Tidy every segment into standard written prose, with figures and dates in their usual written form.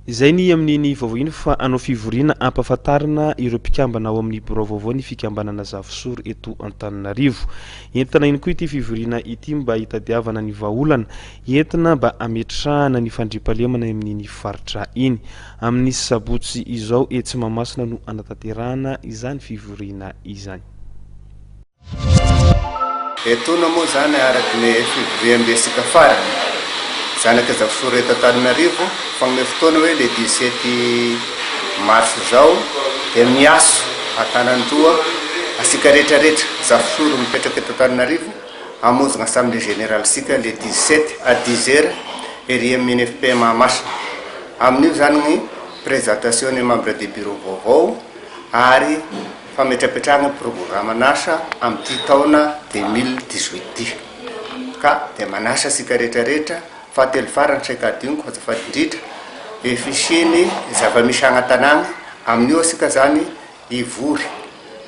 Izay ny amin'iny vaovao iny fa hanao fivoriana hampahafantarina ireo mpikambana ao amin'ny birao vaovao ny fikambanana Zafisoro eto Antananarivo. Entina ihany koa ity fivoriana ity mba hitadiavana ny vahaolana entina mba hametrahana ny fandriampahalemana amin'iny faritra iny. Amin'ny sabotsy izao etsy Mahamasina no hanatanterahana izany fivoriana izany. Etoana moa izany araka ny fivoriambe-sika farany, zanak'i Zafisoro eto Antananarivo, fagnome fotoana hoe le 17 mars izao dia miaso Antanandroa asika rehetra rehetra Zafisoro mipetraka eto Antananarivo hamonjy ny assemblée générale sika le 17 à 10 heures ery amin'ny INFP Mahamasina. Amin'io izany ny présentation ny membre de bureau vaovao ary fametrapetrahana programan'asa amin'ity taona 2018 ity. Ka dia manasa antsika rehetra rehetra, fahatelo farany saika hadinoko azafady indrindra, e fisian'ny zava-misy agny an-tanàgna, amin'io antsika zany hivory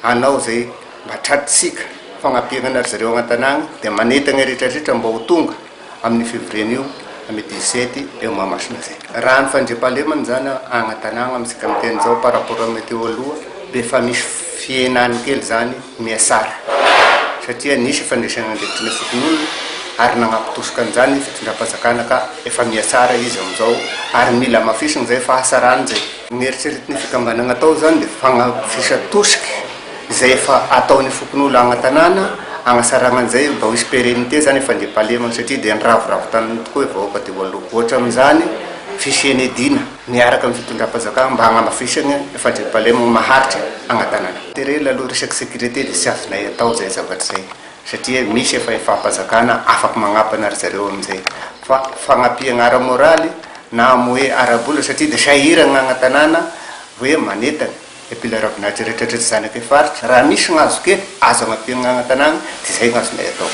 hanao izay mba tratritsika fagnampiana ry zareo agny an-tanàgna dia manentagna rehetra rehetra mba ho tonga amin'ny fivoriana io amin'ny 17 eo Mahamasina zay. Raha ny fandriampahalemana zany agny an-tanàgna amintsika miteny zao par rapport amin'ny teo aloha dia efa misy fihenany kely zany miasara satria nisy fandraisana andraikitry ny fokonolona ary nagnampy tosika an'izany fitondram-panjakana ka efa mihatsara izy amin'izao ary mila hamafisina zay fahasarany zay. Ny eritreretin'ny fikambanana atao zany dia fagnafisa tosiky izay efa ataon'ny fokonolona agny an-tanàna agnasaragna an'izay mba ho hisy pérennité zany fandriampahalemana satria dia niravoravo taminy tokoa i vahoaka teo aloha. Ohatra amin'izany fisian'ny dina miaraka amin'ny fitondram-panjakana mba hagnamafisagna ny fandriampahalemana maharitra agny an-tanàna. Terena aloha resaky sécurité dia tsy azonay atao zay zavatra zay satria misy efa faham-panjakana afaky magnampana ry zareo amin'izay fa fagnampiagna ara-moraly na amy hoe ara-bola satria dia sahiragna agny an-tanàna hoe manentana e mpila ravinahitra rehetra rehetra zanaky faritra raha misy gny azo kely azo agnampiagna agny an-tanàgna dia zay gny azonay atao.